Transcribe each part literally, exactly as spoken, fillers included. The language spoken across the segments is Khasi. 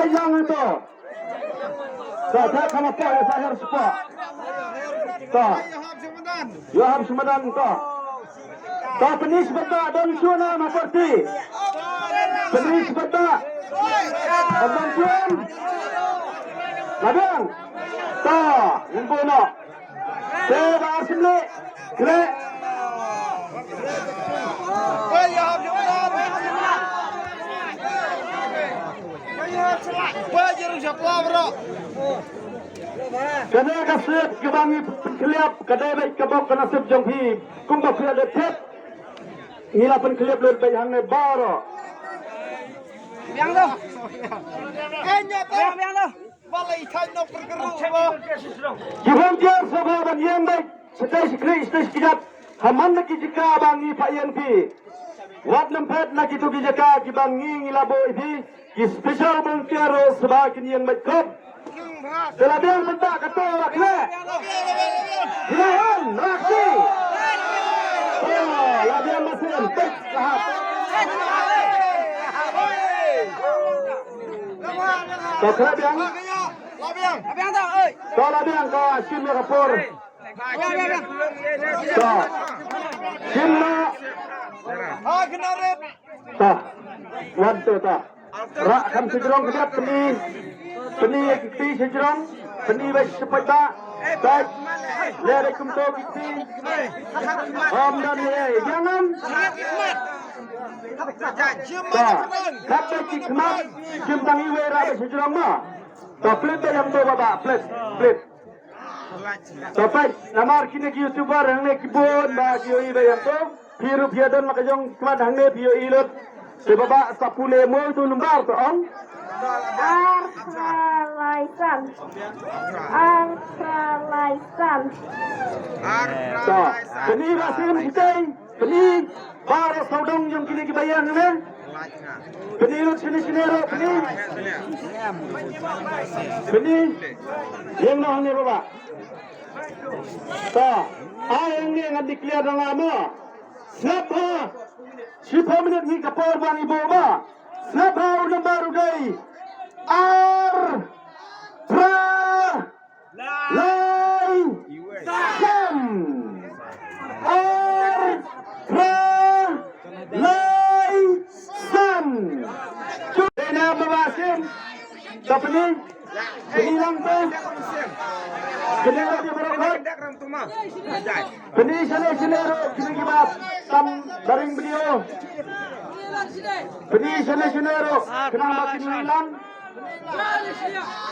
Yang ito. Ta, ta, kama pa, ya, sa, her, sepa. Ta. Yohab Semadan ito. Ta, Penish Bata, Don Chuna, Maporti. Penish Bata. Don Chun. Ladang. Ta, ngumpul noh. Te ba ar symli. Kre. Kane ka sep kaba ngi pynkhliap ka dei beit ka bok ka nasep jong phi. Kumba phi la dep tip. Ngi la pynkhliap lut beit hangne baroh. Biang tu. Biang, biang tu. Ki volunteer sngewbha ban ïeng beit shatei shi khlieh shatei shi kjat ha man la ki jaka ba ngi phah ïeng phi. Wat nym phet na kito ki jaka kiba ngi ngi la buh ïa phi, ki special volunteer ruh sngewbha kin ïeng beit khop. Te la biang mynta kato la khleh. Khleh on, rakti. Oh, la biang masin, peit, lahat. To khleh biang. To la biang ka shim ïa ka por. To. Shim na. To. Wan to to. Rah kham shajrong khyndiat, pyni. Pyni ïa ki kti shajrong. Pyni beit shapoh ba. Beit. Leh beit kumto ki kti. Ym don ei ei. Ïa ngam. To. Khap beit ki khmat. Shim tang iwei, rah beit shajrong mo. To, plit beit ïa ngto Baba, plit, plit. To peit, namar kine ki YouTuber hangne ki bun ba ki ïohi beit ïa ngto. Phi ruh phi ïa don la ka jong khmat hangne phi ïohi lut. Te Baba sa pule mo tu number to ong. Ar phra lai san. Ar phra lai san. To, kane ba sim sitei. Pyni baroh sawdong jong kine kiba ïeng hangne. Pyni lut shane shane ruh pyni. Pyni. Ïeng noh hangne Baba. To. Ai hangne ngan declare da nga mo. Sngap ha. Shiphew minit ngi ka por ba ngi buh mo. Sngap ha u number u dei ar phra lai san. Ar phra lai san. Dei na Baba Sim. To pyni. Pyni lang to. Pyni lang to baroh. Pyni shane shane ruh, pyni kiba tam da ring video. Pyni shane shane ruh, khnang ba kin ïohi lang.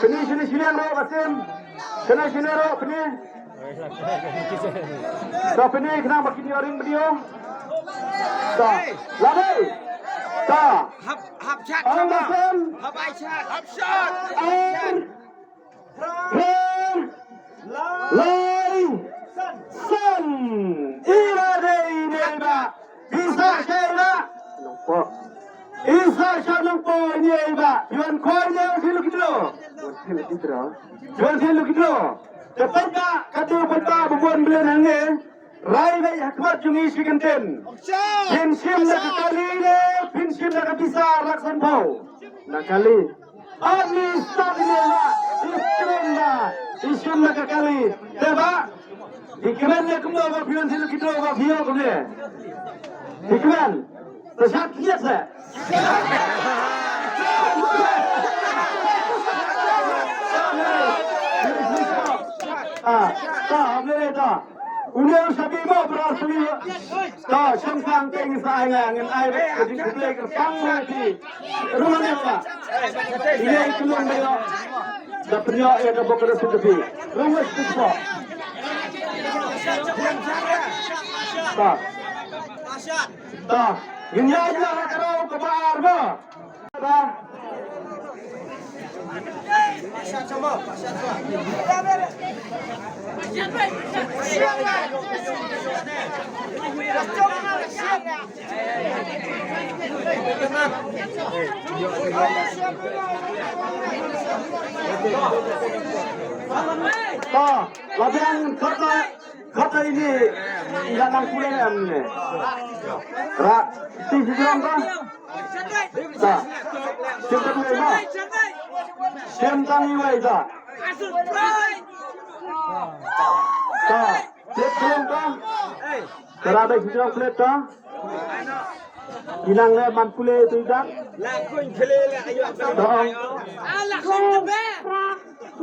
Pyni shane shane ruh, Basim. Shane shane ruh, pyni. To pyni khnang ba kin ïohi ring video. To. Lade. To. Hap, hap chat. Ang sama. Basim. Hap ai chat. Hap chat. Ang. Phra lai san. Ira dei dei ba. Isa shai ba. Nongpoh. Isa sha nongpoh ine ba. Yuan koi ne yuan thil kidro. Yuan thil kidro. Yuan thil kidro. Te pynta ka tu pynta bubun belen hangne. Rai beit ha khmat jong ngi shi kyntien. Phin shim da ka kali ne, phin shim da ka pisa lak sanphew. Na kali. Ani start ne ba, i kren ba, i shim da ka kali. Te ba, i kren ne kumno ba phi wan thil kito ba phi ïoh kumne. I kren. Te shat kiet se. Ah, ta, hamle ta. Une u shabi mo bra suli. Ta, shong sang teng sa ai nga ngin ai ka jingkhublei kyrpang ïa phi. Ruh ne ba. Ine i kulun ba ïoh. Da pynïoh ïa ka bok ka da suk ka phi. Ruh ne suk ko. Ta. Ta. Ngin ïa ïa ka rau kaba ar ba. Ta, la biang kata, kata ini ïa nang pule ne em ne. Ra, ti si jrong ka. Ta. Sing ka dua ma. Shem tang iwei ta. Ta. Plate shem ta. Tara da ki jrong plate ta. Inang le man pule tu dak. Tong.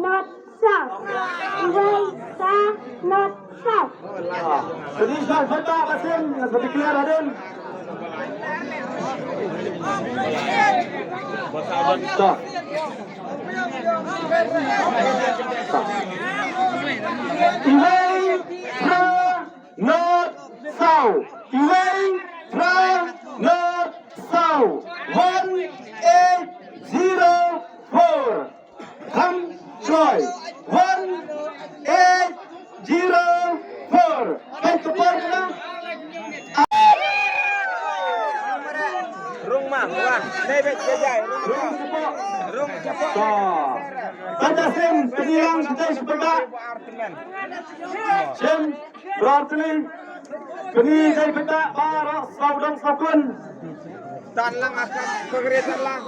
Not sa. Iwei sa not sa. Traditional feta kasin, sa declare hadin. Ta. Iwei sa not sa. Iwei sa not sa. One eight zero four. Kham Shoi. One eight zero four. Kan ka por na. Rung ma, wan. Nei bet jajai. Rung ma. Rung ma. Ta. Kan da sem, peniang, kita sepetak. Sem, berarti ni. Peni, kita sepetak, baroh, saudong, sakun. Tan lang akan, pegeri tan lang.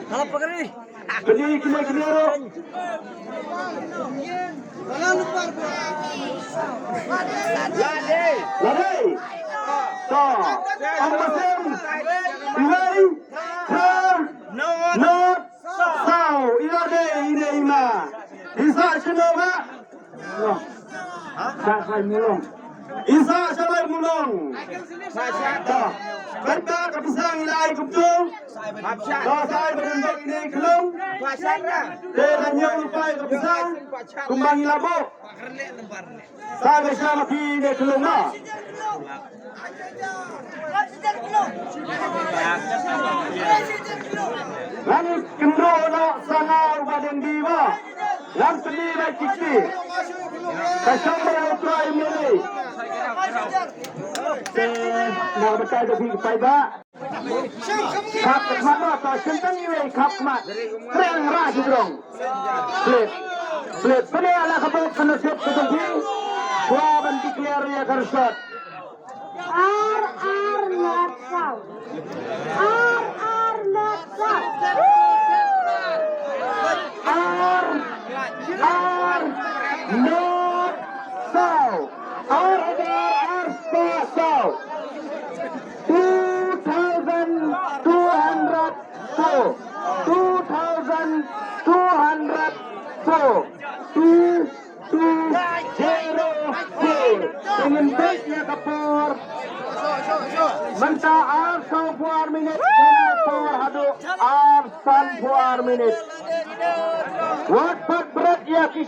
Kalau pegeri. Kini, kini, kini, ro. Lade. Lade. To. Ang masem. Iwei. Sa. Not. Saw. Ilade. Ine ima. Isa sino ba. Sa Salai Mulong. Isa Salai Mulong. Ta. Kata ka pisa ngi la ai kumtu. Ka sa ai ba dang dek ine khlong. Te na ñiew rupai ka pisa. Kumba ngi la buh. Sa ai ba sha ma phi ine khlong na. Ngan kynduh noh sa nga u Bah Dengdi ba. Ngan pyni ba kiti. Ka shong ba u trai mili. Te na ba kai da phi ka paidbah. Khap khmat noh, ta shim tang iwei khap khmat. Kreng ra shi drong. Split. Split. Pynlong la ka bok kane sep ka dong phi. Shuwa ban declare ïa ka result. Ar ar not saw. Ar ar not saw. Ar ar not saw. Ar hajar ar spah saw. Two thousand two hundred four. Two thousand two hundred four. Two two zero four. Te ngin bit ïa ka por. Mynta ar saw phew ar minit. Mynta por haduh ar san phew ar minit. Wat pat bret ïa ki